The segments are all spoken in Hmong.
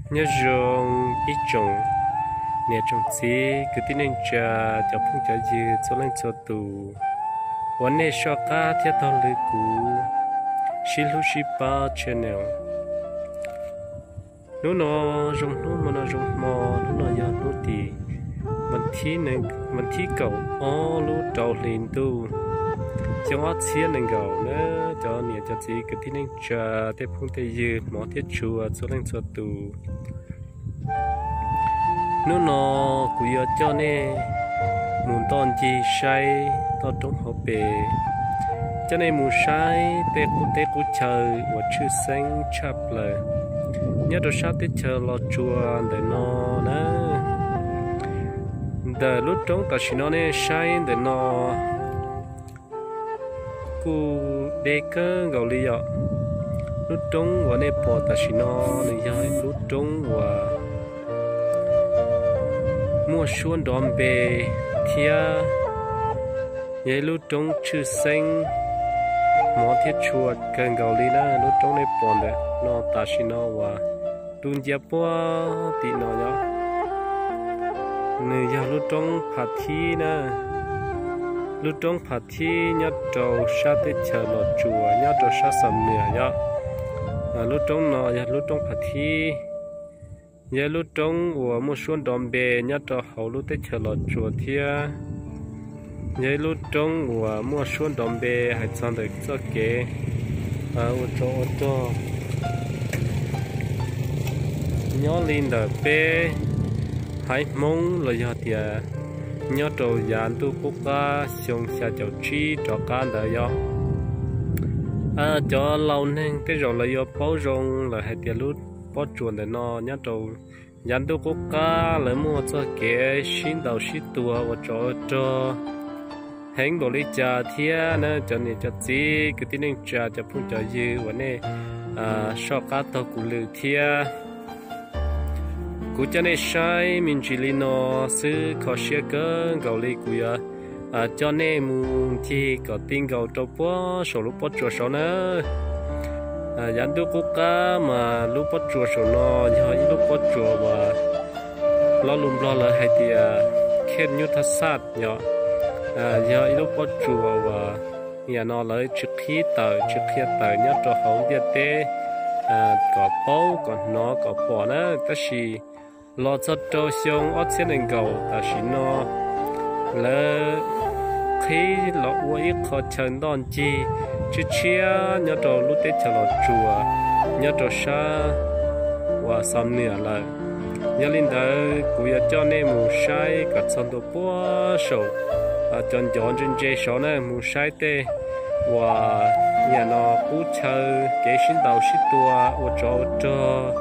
Nyob zoo ib tsoom niam tsoom txiv kwv tij neej tsa, cov phooj cov ywg txhua leej txhua tus uas nej soj qab thiab taug lw kuv Sib Hlub Sib Pab channel. Hnub no zoo hnub, hmo no zoo hmo, hnub no yog hnub tim vas thib kaum ob lub rau hli ntuj xyoo ob txhiab nees nkaum na, cov niam cov txiv kwv tij neej tsa, tej phooj tej ywg hmov thiab tshua txhua leej txhua tus. Hnub no kuv yuav coj nej mus ntoj ncig saib toj roob hauv pes, coj nej mus saib tej qub teb qub chaw uas tshwj xeeb tshaj plaws nyob rau sab teb chaws Los Tsuas ntawm no na. Ntawm lub roob tam sim no nej saib ntawm no kuj deb kawg nkaus li yom. Lub roob uas nej pom tam sim no nws yog lub roob uas muaj suab nrov npe thiab yog ib lub roob tshwj xeeb hmov thiab tshua kawg nkaus li na. Lub roob nej pom ntawm no tam sim no uas tu ncia puag tim no yog, nws yog lub roob Phav Thib na. Lub roob Phav Thib nyob rau sab teb chaws Los Tsuas, nyob rau sab Xam Nuas yog. Lub roob no yog lub roob Phav Thib, yog ib lub roob uas muaj suab nrov npe nyob rau hauv lub teb chaws Los Tsuas thiab yog ib lub roob uas muaj suab nrov npe hais txog ntawm txoj kev ua tsov ua rog nyob li ntawm peb haiv Hmoob los yog tias nyob rau yav ntuj qub qab xyoo xya caum tsib rov qab ntawd yog. Cov laus neeg tej zaum lawv yuav paub zoo lawm hais tias lub pob tsuas ntawm no nyob rau yav ntuj qub qab lawv muaj txoj kev sib ntaus sib tua ua tsov ua rog heev npaum li cas thiab na, cov niam cov txiv kwv tij neej tsa cov phooj cov ywg uas nej soj qab taug kuv lw thiab. Kuv coj nej saib me ntsis li no xwb, kho siab kawg nkaus li kuv yuav coj nej mus ncig kom ti nkaus rau puag saum lub pob tsuas saud na. Yav ntuj qub qab mas lub pob tsuas saum no yog ib lub pob tsuas uas lo lus Nplog lawv hais tias khet nyuj thaj xaj yog, yog ib lub pob tsuas uas yam no lawv tsis qhib tawm tsis qhia tawm nyob rau hauv ntiaj teb kom paub kom hnov kom pom na. Tab sis los txog rau xyoo ob txhiab nees nkaum tam sim no lawv qhib los ua ib qho chaw ntoj ncig tshiab tshiab nyob rau lub teb chaws Los Tsuas, nyob rau sab uas Xam Nuas lawm. Yog li ntawd kuv yuav coj nej mus saib kom txog ntua puag saum cov ncov ntse ntse saud na, mus saib tej uas yam no qub chaw kev sib ntaus sib tua ua tsov ua rog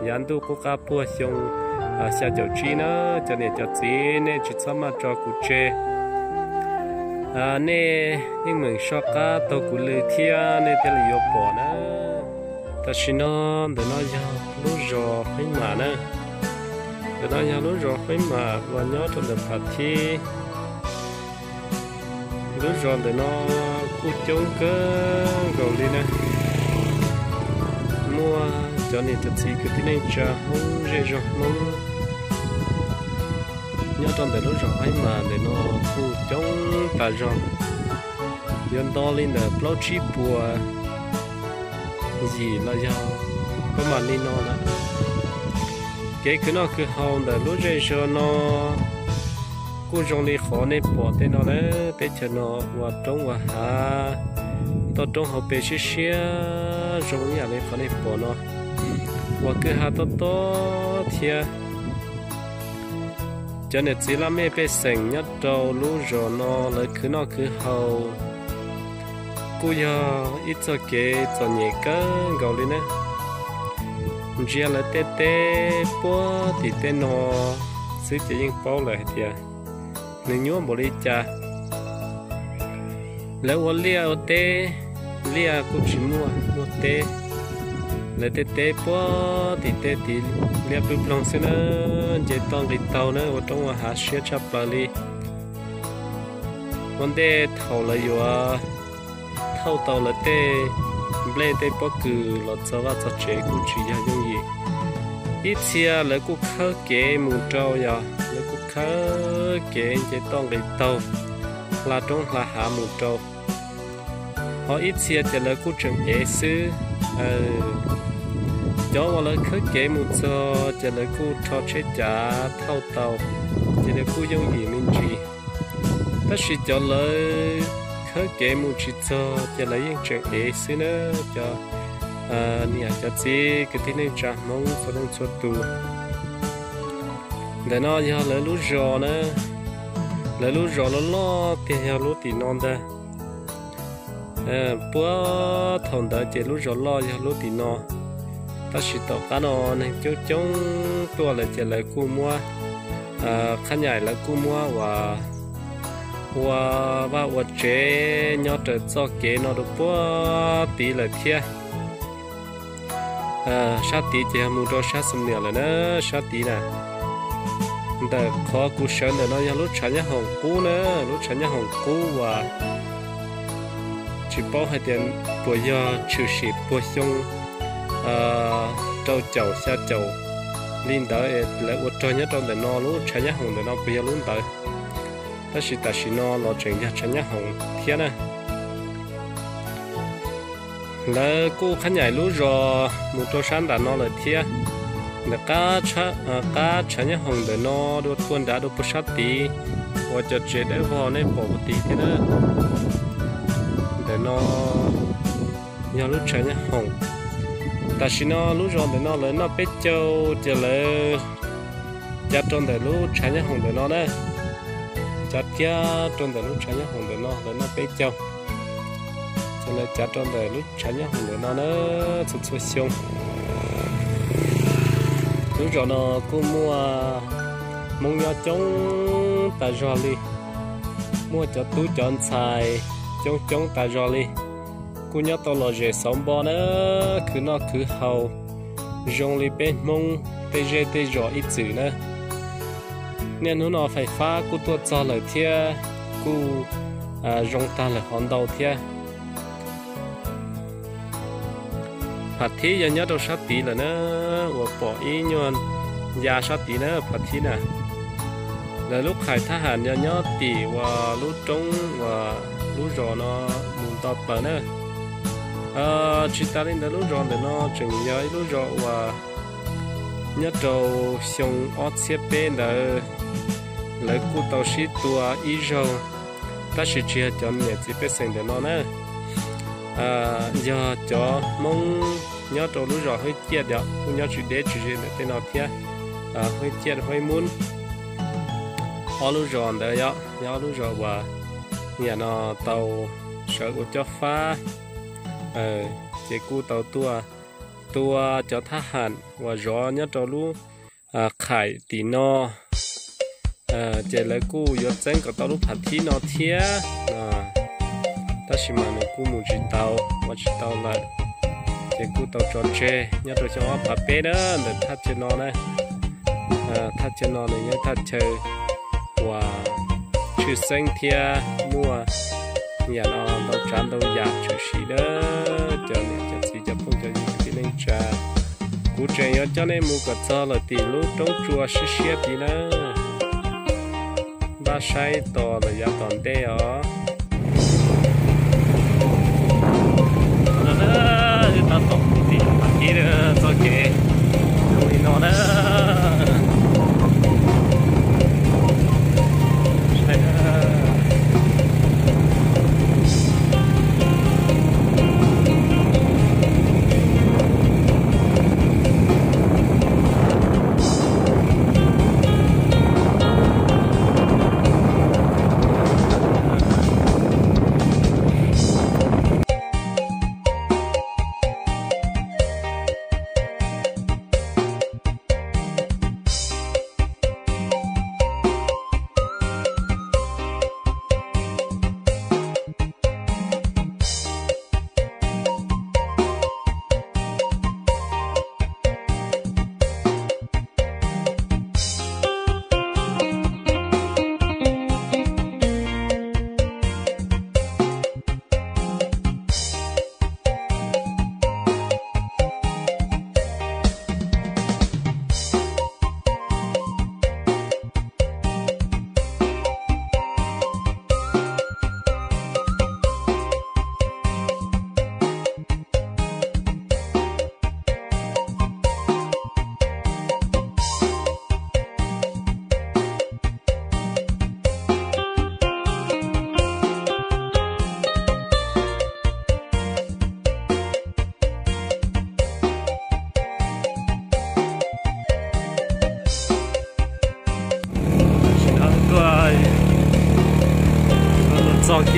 yav ntuj qub qab puag xyoo xya caum tsib na. Cov niam cov txiv nej tsis txhob maj tso kuv tseg, nej yeej meem soj qab taug kuv lw thiab nej thiaj li yuav pom na. Tam sim no ntawm no yog lub zos Feeb Mam na. Ntawm no yog lub zos Feeb Mam uas nyob rau ntawm Phav Thib. Lub zos ntawm no kuj coob kawg nkaus li na. Muaj cov niam cov txiv kwv tij neej tsa Hmoob zej zog Hmoob nyob rau ntawm lub zos Feeb Mam ntawm no kuj coob tas zog, yuav nto li ntawm plaub tsib puas yim los yog pab mam li no lawm. Kev khwv noj khwv haus ntawm lub zej zog no kuj zoo li qhov nej pom tej no na. Teb chaws no ua roob ua hav, toj roob hauv pes siab siab zoo ib yam li qhov nej pom no, ua kwj ha tob tob thiab. Cov niam txiv laj mej pej xeem nyob rau lub zos no lawv khwv noj khwv haus kuj yog ib txoj kev txom nyem kawg nkaus li na. Ntsia lawv tej teb puag tim tej no xwb ces yeej paub lawm hais tias nws nyuaj npaum li cas. Lawv ua liaj ua teb, liaj kuj tsis muaj, muaj teb. Lawv tej teb puag tim tej tid liab ploog ploog xwb na, nce toj nqis taug na, ua roob ua hav siab tshaj plaws li. Ua ntej thaum lawv yuav thauj tau lawv tej nplej tej pob kws los txog vaj txog tsev kuj tsis yog yooj yim. Ib txhia lawv kuj khawb kev mus rau, yog lawv kuj khawb kev nce toj nqis taug, hla roob hla hav mus rau. Ho ib txhia ces lawv kuj tseem ev xwb. Cov uas lawv khawb kev mus txog ces lawv kuj rho tsheb cav thauj tau, ces lawv kuj yooj yim me ntsis. Tab sis cov lawv khawb kev mus tsis txog ces lawv yeej tseem ev xwb na. Cov niam cov txiv kwv tij neej tsa Hmoob txhua leej txhua tus, ntawm no yog lawv lub zos na. Lawv lub zos loj loj tiag yog lub tim no ntag. Puag thaum ntawd ces lub zos loj yog lub tim no, tab sis tom qab no neeg coob coob tuaj lawm ces lawv kuj muab, qhab nyaim lawv kuj muab ua, ua vaj ua tsev nyob raws txoj kev no rau puag tid lawm thiab. Sab tid ces yog mus rau sab Xam Nias lawm na, sab tid na. Ntawm qhov kuv sawv ntawm no yog lub tshav nyob hoom qub na, lub tshav nyob hoom qub uas tsis paub hais tias puas yog tshwm sim puag xyoo rau caum xya caum li ntawd lawv ua rog nyob rau ntawm no, lub tshav nyob hoom ntawm no puas yog lub ntawd. Tab sis tam sim no los tseem yog tshav nyob hoom thiab na. Lawv kuj qhab nyaim lub zos mus rau sab nram no lawm thiab. Ntawm qab tshav nyob hoom ntawm no dua tuaj nrad dua puag sab tid uas cov tsev dawb vog nej pom puag tid thiab na. Ntawm no yog lub tshav nyob hoom. Tam sim no lub zos ntawm no lawv noj peb caug ces lawv cav rau ntawm lub tshav nyob hoom ntawm no na. Cav kiag rau ntawm lub tshav nyob hoom ntawm no lawv noj peb caug, ces lawv cav rau ntawm lub tshav nyob hoom ntawm no na. Txhua txhua xyoo lub zos no kuj muaj Hmoob nyob coob tas zog li, muaj cov tub cov ntxhais coob coob tas zog li, kuj nyob tau lom zem xauv npo na, khwv noj khwv haus zoo li peb Hmoob tej zej tej zos ib txwm na. Niaj hnub no fais fab kuj tuaj txog lawm thiab, kuj zoo tag lawm hov ntau thiab. Pham thib yog nyob rau sab tid lawm na, uas pom ib nyuag ya sab tid na, pham thib na. Lawv lub qhais thab ham yog nyob tim uas lub roob uas lub zos no mus nto plaws na. Tsis tas li ntawd lub zos ntawm no tseem yog ib lub zos uas nyob rau xyoo ob txhiab peb ntawd lawv kuj tau sib tua ib zaug, tab sis tsis yog cov niam txiv pej xeem ntawm no na, yog cov Hmoob nyob rau lub zos Hwj Ciaj, kuj nyob tsis deb tsis ze ntawm tej no thiab. Hwj Ciaj, Hwj Mub, ob lub zos ntawd yog ob lub zos uas niam no tau sawv ua cob fab, ces kuj tau tuaj tua cov thab ham uas zov nyob rau lub qhais tim no, ces lawv kuj yuav txeeb kom tau lub pham thib no thiab, tab sis mas nws kuj mus tsis tau, ua tsis tau lawm, ces kuj tau tso tseg nyob rau xyoo ob phav peb na. Ntawm thaj chaw no na, thaj chaw no nws yog thaj chaw uas tshwj xeeb thiab muaj yam no ntau tsav ntau yam tshwm sim na. Cov niam cov txiv cov phooj cov ywg kwv tij neej tsa, kuv tseem yuav coj nej mus kom txog lawm tim lub roob tsua siab siab tid na. Npaj saib tos lawm yav tom ntej os. Tab tom tim txoj kev zoo li no na.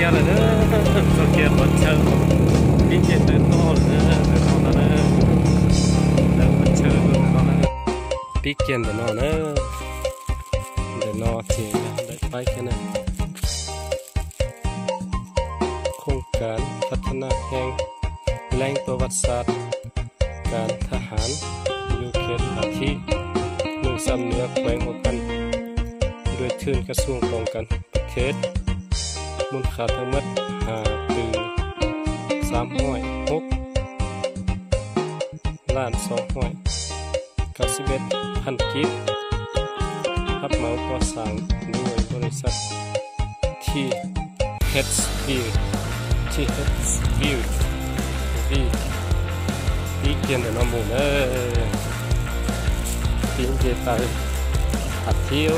Lawm na, txog kiag qhov chaw pib nce ntawm no lawm na, ntawm no na, ntawm qhov chaw no na. Pib kiag ntawm no na, ntawm no ces yog ntawm paib kiag na. Khoom kav phab thab naj heej leej tuaj vaj xav kav thab hav, yuv khiav thav thib, num xam nuav khueev ua kan dua thwj kas xuam koom kan pab khev, mun qhav thaj mab has tws xav huaim hub laj xov huaim kaum xib peb phaj kib, hab mauv koj xav ntuj npau li xaj thi hets view, thi hets view, vij pib kiag ntawm no mus na, pib nce taw hav thib.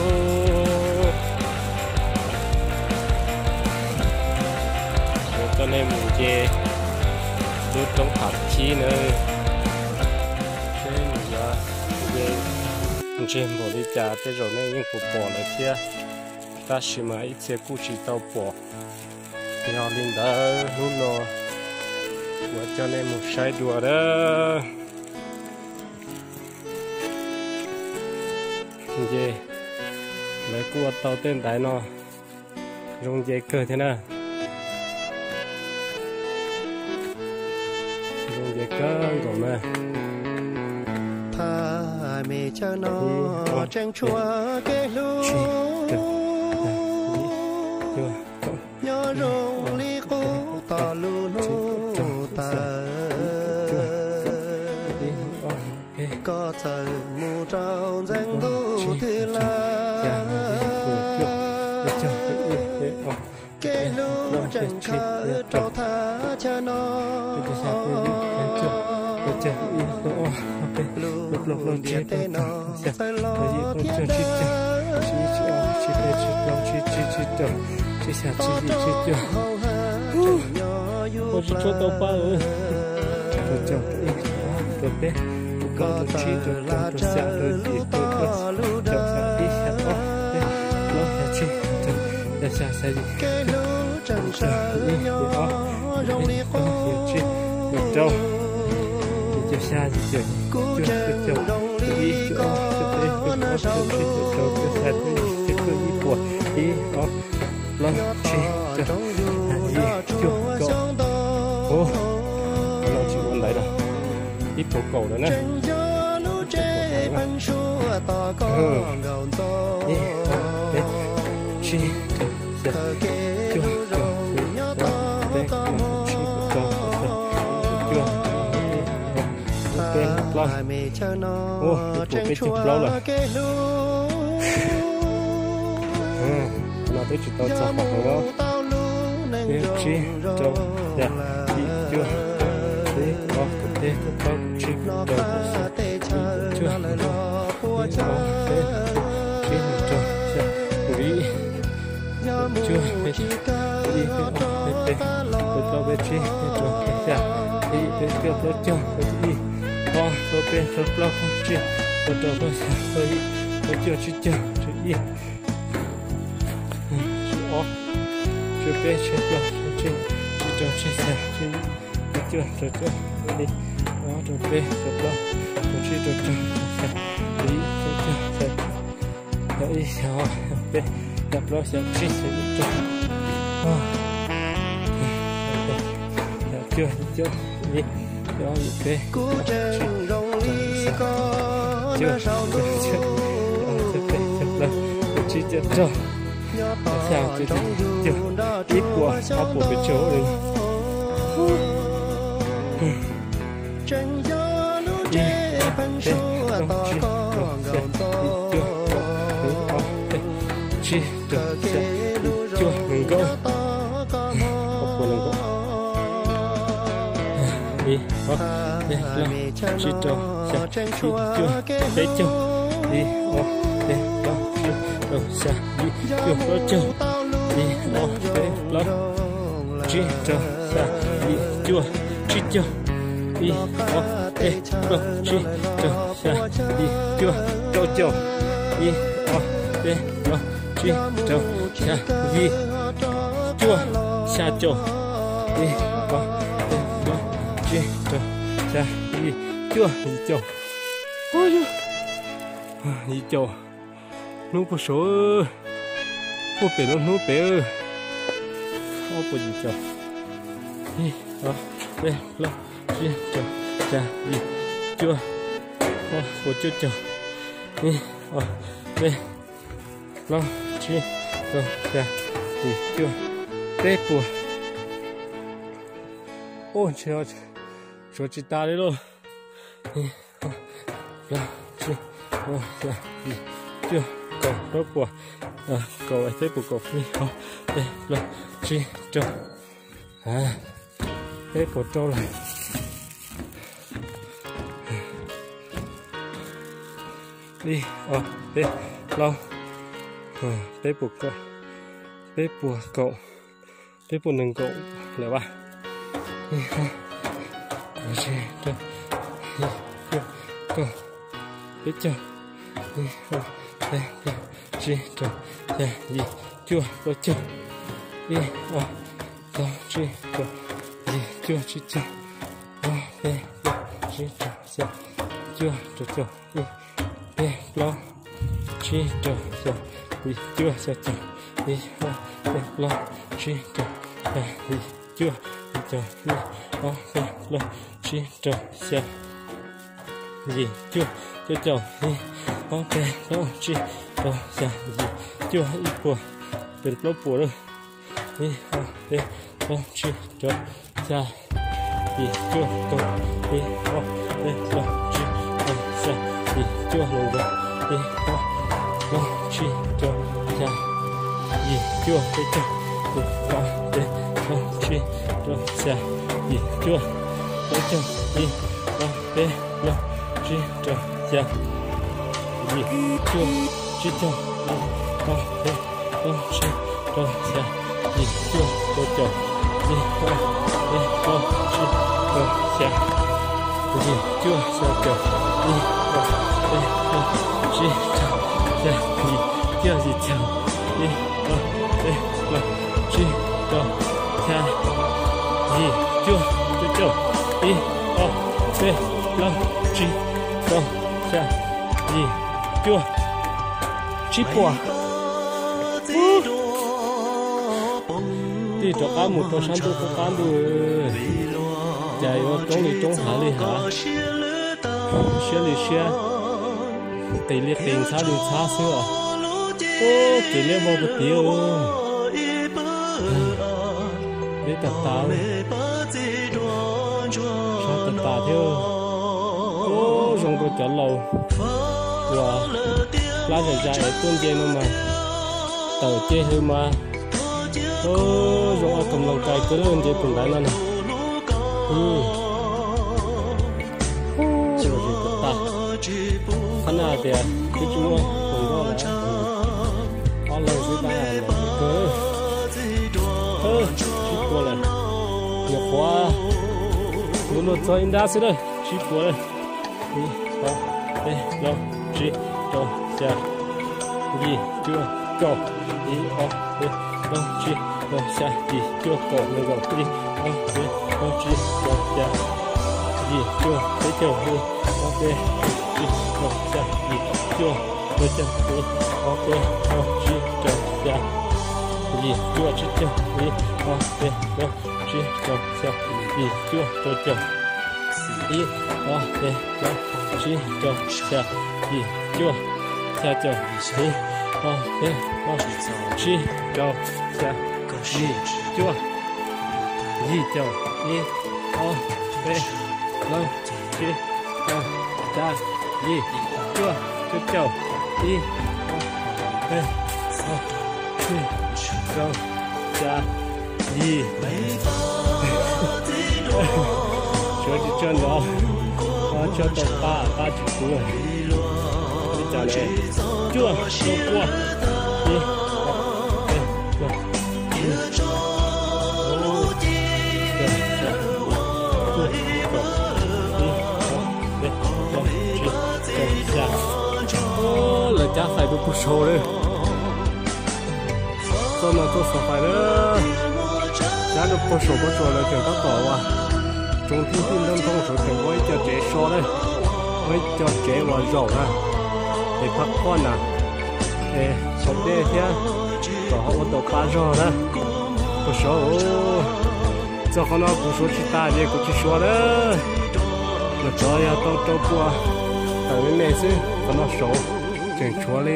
Yuav coj nej mus nce lub roob hav thib na, seb nws yuav nce ntseg npaum li cas, tej zaum nej yeej puas pom lawm thiab, tab sis mas ib txhia kuj tsis tau pom. Yog li ntawd hnub no kuv coj nej mus saib dua na. Nce, lawv kuj ua tau tej ntaiv no, zoo nce kawg thiab na. Zoo nce kawg nkaus na. Thaj me chaw no tseem tshuav kev hlub, nyob zoo li qub tos lub hnub tawm. Koj txawm mus rau ntxeev ntuj twg lawm, kev hlub tseem khawb rau thaj chaw no. Lub ntiaj teb no txawm los thiab txawm lawm, tsib caug, tsib peb, tsib plaub, tsib tsib, tsib rau, tsib xya, tsib yim, tsib cuaj. Ua tsis tshua tau pab. Rau caum, rau ib, rau ob, rau peb, rau plaub, rau tsib, rau rau, rau xya, rau yim, rau cuaj, caum xya, ib, xya ob, peb, plaub, xya tsib, rau xya, xya yim, rau ib, rau ob, rau peb, rau plaub, rau tsib, rau rau, yim caum xya, yim caum cuaj, rau caum ib, rau ob, rau peb, rau plaub, rau tsib, rau rau, rau xya, rau yim, rau cuaj, ib puas, ib ob plaub tsib rau yim cuaj kaum. Ub, no tsis ua ntaiv no, ib puas kaum lawm na. Ib ob peb tsib rau xya cuaj kaum, ib ob peb kaum tsib kaum rau kaum xya cuaj, ib ob peb plaub. Ub, ib puas peb caug plaub lawm. No twb tsis tau txog qhov hauv no. Peb tsib rau xya yim cuaj, peb ob kaum peb kaum plaub kaum tsib kaum rau kaum xya cuaj, peb ob peb tsib rau xya yim cuaj, peb ib peb ob peb peb, peb plaub peb tsib peb rau peb xya, peb yim peb cuaj plaub caug, peb ib ob plaub peb plaub plaub plaub tsib plaub rau plaub xya plaub yim plaub cuaj tsib caug tsib ib, tsib ob, tsib peb tsib plaub tsib tsib, tsib rau tsib xya tsib yim, tsib cuaj rau cuaj, ib ob rau peb rau plaub rau tsib rau rau rau xya, rau ib rau cuaj xya, xya ib xya ob xya peb xya plaub xya tsib xya yim rau, xya cuaj yim cuaj, ib ob yim peb, kuv tseem zoo li koj nyob saum ntuj, xya peb xya plaub xya tsib xya rau, xya cuaj cuaj, ib puas ob puas peb caug li. Ib ob peb plaub tsib rau xya, ib cuaj rau ib ob peb tsib rau xya, ib cuaj nees nkaum, ob puas nees nkaum. Ib ob peb plaub tsib rau xya, ib cuaj peb caug, ib ob peb plaub tsib rau xya, ib cuaj plaub caug, ib ob peb plaub tsib rau xya, ib cuaj tsib caug, ib ob peb plaub tsib rau xya, ib cuaj rau caum, ib ob peb plaub tsib rau xya, yim cuaj, xya caum, ib, ob, peb, plaub, tsib, rau, xya, yim, cuaj, yim caum. Yim caum. Hnub puag saud, puag pem lub hnub pem, ob puas yim caum. Ib, ob, peb, plaub, tsib, rau, xya, yim, cuaj, ob puas cuaj caum. Ib, ob, peb, plaub, tsib, rau, xya, yim, cuaj, peb puas. Ua ntshe suav tsis tas li lauj. Ib, ob, plaub, tsib, rau, xya, yim, cuaj, kaum, plaub puas, kaum, peb puas kaum, ib, ob, peb, plaub, tsib, rau, peb puas rau lawm. Ib, ob, peb, plaub, peb puas, peb puas kaum, peb puas nees nkaum lawm as. Ib, ob, peb, plaub, tsib, rau, yim, cuaj, kaum, peb caug. Ib, ob, peb, plaub, tsib, rau, xya, yim, cuaj, plaub caug. Ib, ob, plaub, tsib, rau, yim, cuaj, tsib caug. Ob, peb, plaub, tsib, rau, xya, cuaj, rau caum. Ib, peb, plaub, tsib, rau, xya, yim, cuaj, xya caum. Ib, ob, peb, plaub, tsib, rau, xya, yim, cuaj, yim caum. Ib, ob, peb, plaub, tsib, rau, xya, yim, cuaj, cuaj caum. Ib, ob, peb, plaub, tsib, rau, xya, yim, cuaj, ib puas, pem plaub puas lawm. Ib, ob, peb, plaub, tsib, rau, xya, yim, cuaj, kaum. Ib, ob, peb, plaub, tsib, rau, xya, yim, cuaj, nees nkaum. Ib, ob, plaub, tsib, rau, xya, yim, cuaj, peb caug. Ib, ob, peb, plaub, tsib, rau, xya, yim, cuaj, plaub caug. Ib, ob, peb, plaub, tsib, rau, xya, yim, cuaj, tsib caug. Ib, ob, peb, plaub, tsib, rau, xya, yim, cuaj, rau caum. Ib, ob, peb, plaub, tsib, rau, xya, yim, cuaj, xya caum. Ib, ob, peb, plaub, tsib, rau, xya, yim, cuaj, yim caum. Ib, ob, peb, plaub, tsib, rau, xya, yim, cuaj, cuaj caum. Ib, ob, peb, plaub, tsib, rau, xya, yim, cuaj, tsib puas. Tij rov qab mus rau sab ntuj qub qab ntuj, cas yuav roob li roob hav li hav, siab li siab, qis li qis, ntxhab li ntxhab xwb os. Ub, kev liab vog puag tid. Liab tag tas, sab tag tas thiab. Ub, zoo rau cov laus uas plab zais zais es tuaj nce no mas, tawm ceg hws mas. Ub, zoo ua kam loos kais kawg lawm nce tus ntaiv no na. Ub, zoo tag tas. Qhab na tias twb tsis muaj tus nkauj lawm, ob leeg xwb tab mas kawg. Tsib puas lawm. Nyuam qhuav mus luag txog ib nrab xwb na, tsib puas lawm. Ib, ob, peb, plaub, tsib, rau, xya, yim, cuaj, kaum. Ib, ob, peb, plaub, tsib, rau, xya, yim, cuaj, kaum, nees nkaum. Ib, ob, peb, plaub, tsib, rau, xya, yim, cuaj, peb caug. Ib, ob, peb, tsib, rau, xya, yim, cuaj, rau caum. Ib, ob, peb, plaub, tsib, rau, xya, yim, cuaj, tsib caug. Ib, ob, peb, plaub, tsib, rau, xya, yim, cuaj, rau caum. Ib, ob, peb, plaub, tsib, rau, xya, yim, cuaj, xya caum. Ib, ob, peb, plaub, tsib, rau, xya, yim, cuaj, yim caum. Ib, ob, peb, plaub, tsib, rau, xya, yim, cuaj, cuaj caum. Ib, ob, peb, plaub, tsib, rau, xya, yim. Tsuav tsis tsuag ntawd, tsuag tau pab, pab tsis puv. Ib, cuaj, rau, pua. Ib, ob, peb, plaub, tsib, rau, xya, yim, cuaj, kaum. Ib, ob, peb, plaub, tsib, rau, xya. Lawv cab fais rau puag saud lawm. Txoj no txoj xov fais lawm. Rau puag saum pob tsuas lawv tseem tab tom ua tsoos tij tij ntoo ntoo saum tseem ua ib co tsev so na, ua ib co tsev uas zaum na, es phab qoj na, es haus dej thiab kom ho ua tau pa zog na. Puag saud, txog qhov no kuv suav tsis tas ces kuv tsis suav na. Los tsov yog tau rau pua tawm me me xwb, qhov no saud tseem tshuav li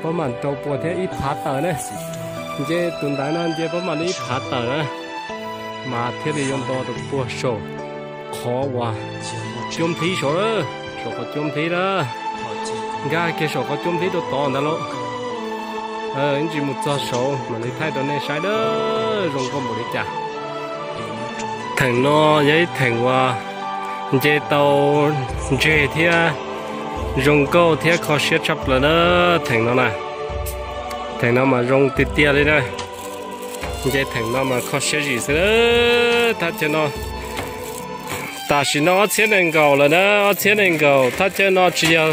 pob mam rau pua thiab ib phav tawm na. Nce tus ntaiv no nce pob mam li ib phav tawm na, mas thiaj li yuav nto rau puag saum qhov uas cuab nplhib saud, saum qhov cuab nplhib na. Nkag kiag saum qhov cuab nplhib rau tod ntawd lauj. Ib ntsis mus txog saud mam li thaij rau nej saib na, zoo nkauj npaum li cas. Theem no yog ib theem uas nce tau ntseg thiab zoo nkauj thiab kho siab tshaj plaws na, theem no na. Theem no mas zoo tiag tiag li na. Nce theem no mas kho siab zim xwb. Thaj chaw no tam sim no ob txhiab nees nkaum lawm na, ob txhiab nees nkaum thaj chaw no tsis yog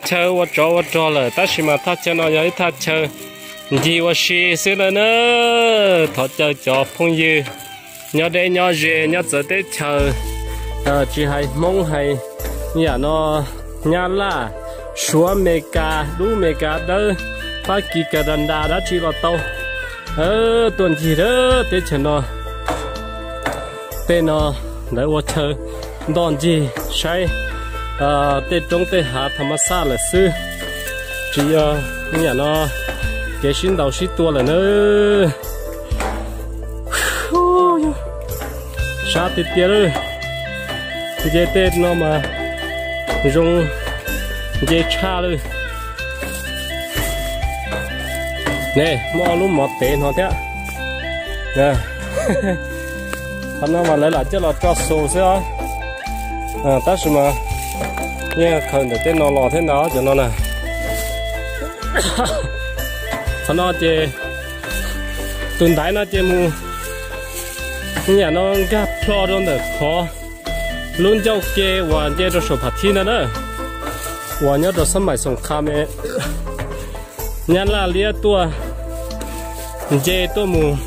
chaw ua tsov ua rog lawm, tab sis mas thaj chaw no yog ib thaj chaw ncig ua si xwb lawm na. Thov caw cov phooj ywg nyob deb nyob ze nyob txawv teb chaws, tsis hais Hmoob hais yam no, Nyab Laj, Suav, Mes Kas dub, Mes Kas dawb, Fab Kis, Kas Das Das dab tsi los tau, tuaj ncig teb chaws no. Tej no lawv ua chaw ntoj ncig saib tej roob tej hav tham mas xaj lawm xwb, tsis yog yam no kev sib ntaus sib tua lawm na. Sab tiag tiag lawm. Nce tej no mas zoo nce tshaj lawm. Ne, muaj ob lub mov tev no thiab. Qhov no mas lawv lam coj los tso xus xwb os. Tab sis mas yeej khaws ntawm tej no los thiab ntag cov no na. Qhov no ces tus ntaiv no ces mus yam no nkag plho rau ntawm qhov lub ncauj ke uas nce rau saum Phav Thib ntag na, uas nyob rau xab maim Xoom Kha me Nyab Laj liab tuaj nce tuaj mus,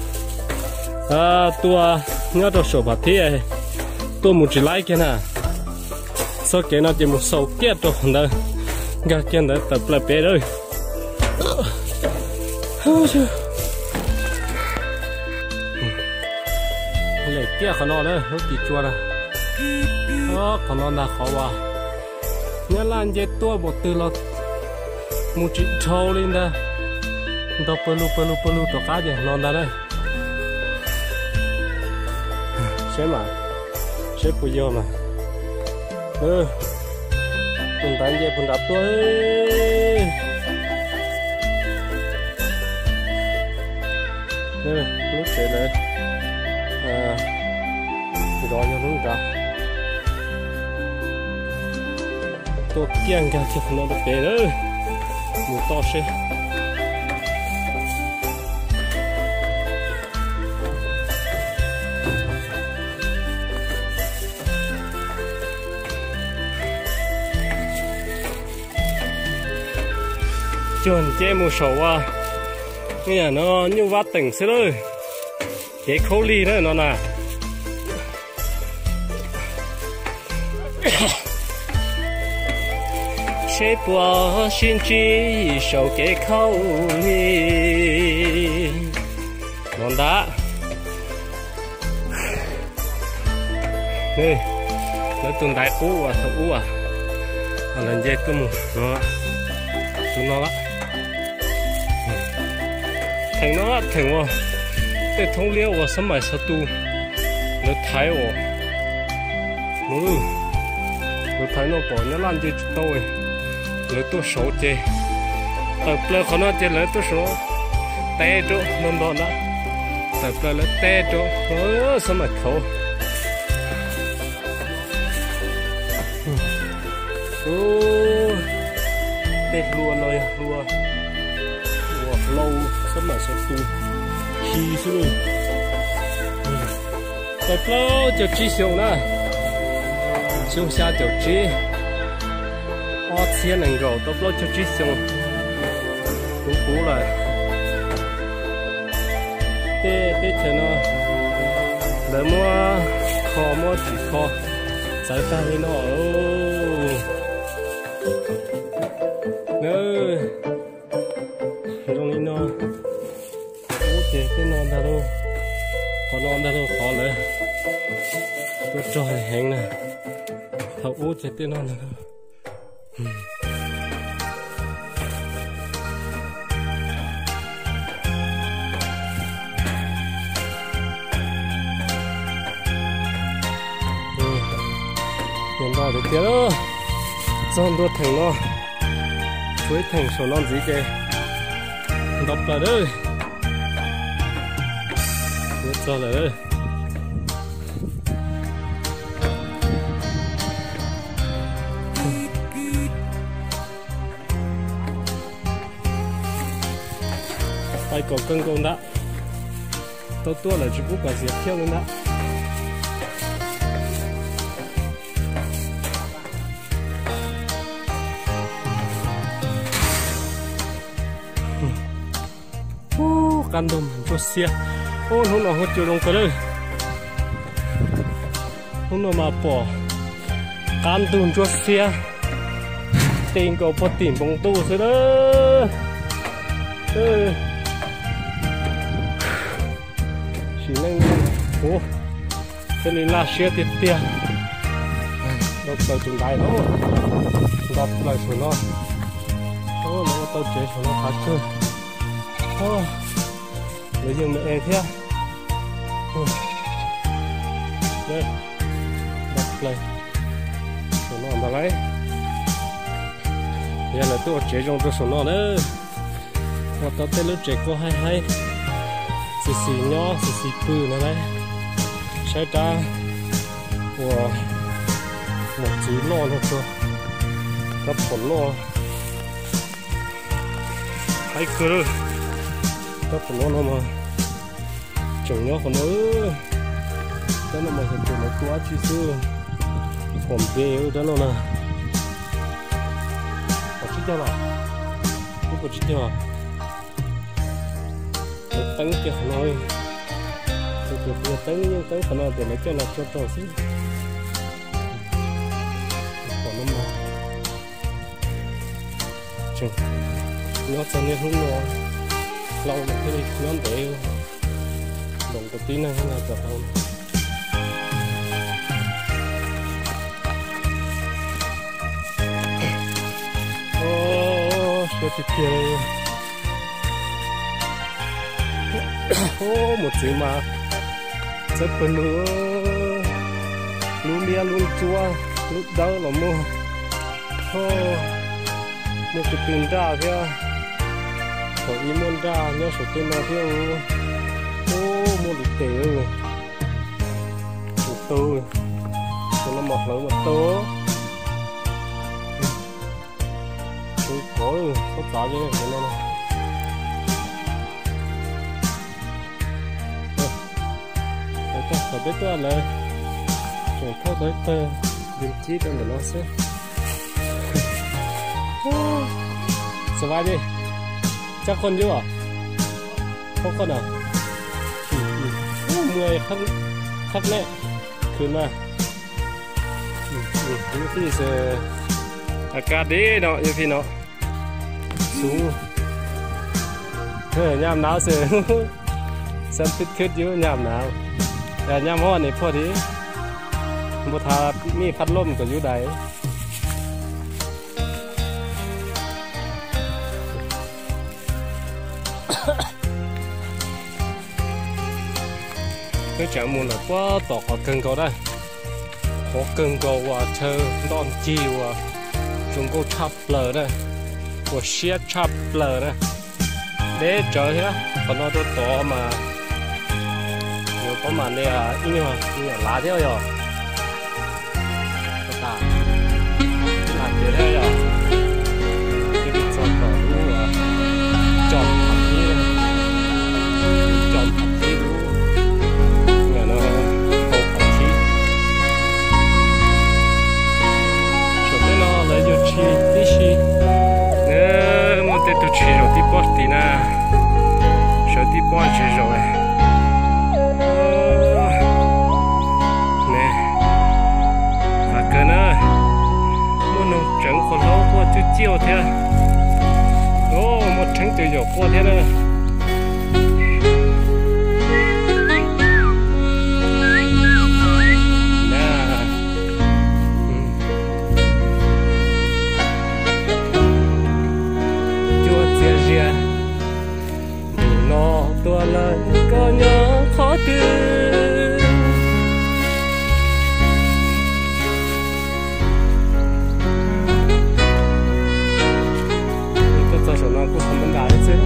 tuaj nyob rau saum Phav Thib tuaj mus tsis laib kiag na. Txoj kev no ces mus xaus kiag rau qhov ntawd, nkag kiag ntawd tawm plaws pem lawm. Lem kiag qhov no na, lub tim tsua na. Qhov no ntag qhov uas Nyab Laj nce tuaj npaum twg los mus tsis dhau li ntag. Nrog pawg lug pawg lug pawg lug rov qab ces no ntag na. Seb mas, seb puas yog mas. Tus ntawd nce puas nrad tuaj. Lub tsev lawv zov yog lub nrad. Tuaj kiag nkag kiag qhov no rau pem lawm, mus toj seb. Cuag nce mus saum ua, no nyuj vab teem xwb lawm, kev khaub lig na no na. Seb puas sib ntsib saum kev khaub lig no ntag. Lawv tus ntaiv qub uas thaum ub lawv nce tuaj mus no, tus no lawm. Theem no theem uas tej thoob liab uas xab mais xav tu lawv thaiv uas, lawv thaiv no pom Nyab Laj nce tsis tau, lawv tuaj saud ces tawm plaws qhov no ces lawv tuaj saud teb rau no nto na, tawm plaws lawv teb rau xab mais thaud. Tej hlua no yog hlua uas hlau xab mais xav tu hi xwb. Tau plaub caug tsib xyoo na, xyoo xya caum tsib, ob txhiab nees nkaum tau plaub caug tsib xyoo, kuv kuv lawm. tej teb chaws no lawv muab kho muab tsis kho txawv tag li no. Zoo li no, ub ces tej no ntag lauj, qhov no ntag lauj, qhov lawv tuaj rog heev na. Thaum ub ces tej no ntag lauj. Nto tiag tiag, txog ntua theem no, tshuav ib theem saum no ntxiv ces nto plaws lawm. Yuav txog lawm. Pais kom kawg nkaus ntag. Tau tuaj lawm tsis pub kom xiav khiab li ntag. Ub, qab ntug ntsuab xiab. Ub, hnub no hu cua zoo kawg lawm. Hnub no mas pom qab ntug ntsuab xiab, ti nkaus puag tim npoo ntuj xwb lawm. Sim neej ub, thiaj li laj siab tiag tiag. Nto plaws tus ntaiv no, nto plaws saum no. Lawv ua tau tsev saum no qab kawg. Lawv yeej me e thiab. Nto plaws saum no ntag lauj. Yog lawv tuaj ua tsev zoo rau saum no lawm. Ua tau tej lub tsev kuj haib haib, xis xis nyob xis xis pw no lauj. Saib rab uas mos txwv loj no tso, rab phom loj haib kawg lawm. Rab phom loj no mas tseem nyob qhov no. Rab no mas yog tias lawv tu dab tsi xwb, pom npe rab no na. Pom tsib caug los? Twb pom tsib caug. Lawv teeb kiag qhov no, tus tus teeb yeej teeb qhov no tias lawv coj los tso rau xwb. Pom no mas tseem nyob txog niaj hnub no, hlau no thiaj li nyob ntev, ntoos tus tib neeg no kom hlau. Siab tiag tiag. Ub, mos txwv mas txawb pawg lug, lub liab lub ntsuab lub dawb los muaj. Muaj tus twg nraj thiab, thaum ub muaj nraj nyob saum tej no thiab. Ub, muaj lub tes tus tau, tus no mos hlawv mas tau. Tus kov txhob txav li no. Lawv tag thaum peb tuaj lawv tseem thauj tau ib tawg ntim cib rau ntawm no xwb. Xav li, tsab qhoj ncuab, qhoj qhoj na, muaj qhab ne, khwv na. Ib pliag xwb, a kab deb no ib pliag no, xub, nyam nav xwb, xab thwb thwb yub nyam nav, nyam hov ni phoj di, npua thav mij phaj loj kom yub dais. Peb tseem mus lawm puag tom qhov kawg nkaus na, qhov kawg nkaus uas chaw ntoj ncig uas zoo nkauj tshaj plaws na, uas siab tshaj plaws na. Deb tsawv thiab, qhov no rau tod mas yuav pab mam li ib nyuag me nyuam lav thiab yog. Tab tom lam kev thiab yog, cia li txog tom lub cov phav thib, lub cov phav thib lub, no hau phav thib. Saum tej no lawv yuav tshis tib si, muaj tej tug tshis zaum tib pob tid na, sawv tib pob tshis zaum. Thiab, muaj rheeb cov yaum quaj thiab na. Cuaj txiav zias, nim no tuaj lawm koj nyob qhov twg? Tuaj txog saum no kuj tau npaj nram xwb.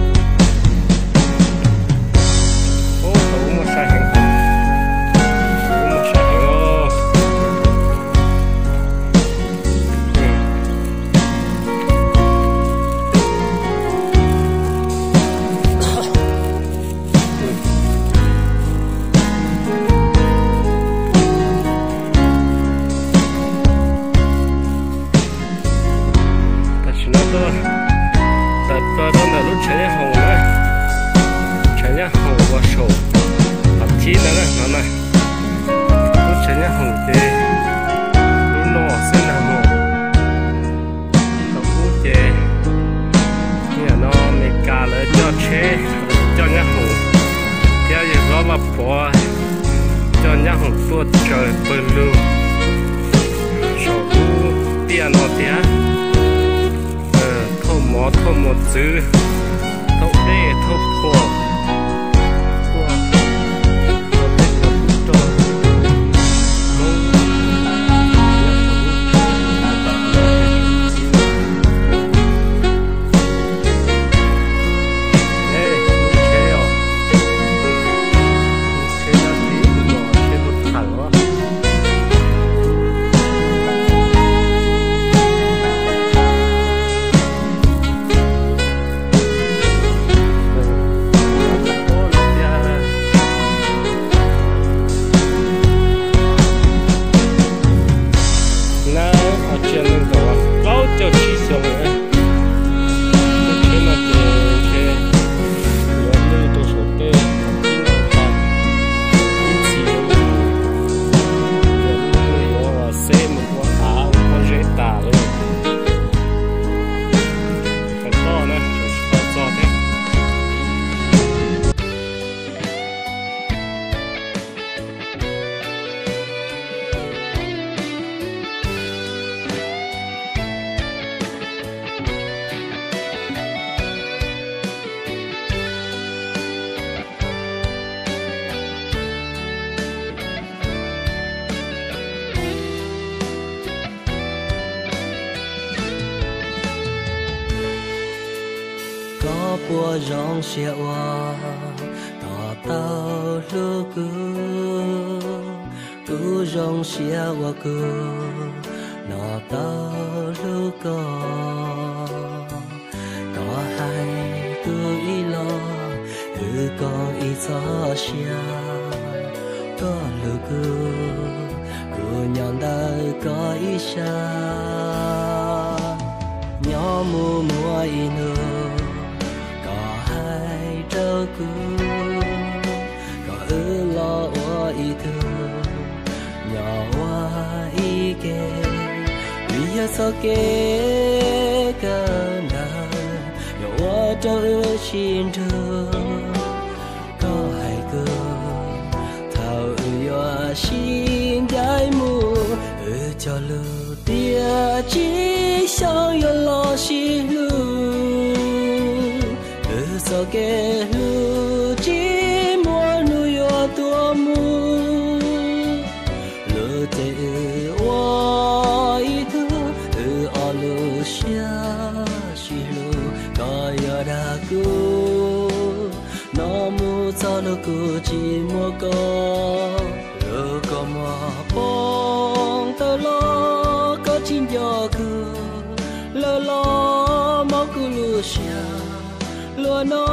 Ub, thaum ub muaj sai heev, ub, muaj sai heev os. Tam sim no tuaj tawm plaws rau ntawm lub tshav nyab hoom na, tshav nyab hoom uas saum hav thib ntawd na no na. Lub tshav nyab hoom ces lub no xwb na no. Thaum ub ces, nim no Amelikas lawv coj tsheb, coj nyab hoom, thiab yawg hlob Vaj Pov coj nyab hoom tuaj tsaws pawg lug saum lub tiaj no tiag. Thauj mov, thauj mos txwv, thauj dej, thauj phuam, tuaj rau peb cov tub rog Hmoob nyob saum lub tsheb. Nab, tsis nees nkaum plaub caug tsib xyoos lawm. Lub tsheb no ces ntshe yuav lwj rau saum tej qhov tib no tas ib txhis, yuav lwj yuav xeb mus ua av ua pob zeb tas lawm. Hais toj na, tsis tau txog thiab. Koj puas zoo siab ua koj tau hlub kuv? Kuv zoo siab ua kuv no tau hlub koj. Koj hais kuv ib los, wb koom ib txoj sia. Koj hlub kuv, kuv nyob ntawm koj ib sab. Nyob mus muaj ib hnub, koj hais rau kuv, kom wb los ua ib tug, nyob ua ib ke. Vim yog txoj kev kawm ntawv yuav ua rau wb sib nrug. Koj hais kuv, thaum wb yuav sib ncaim mus, wb cog lus tias tsib xyoos yuav los sib hlub. Wb txoj kev hlub tsis muaj hnub yuav tuag mus. Lub cev wb ua ib tug, wb ob lub siab sib hlub. Koj yuav dag kuv, no mus txog lub kuv tsis muaj koj. Lub kua muag poob tawm los koj tsis nco kuv, lawm los mob kuv lub siab. Luag no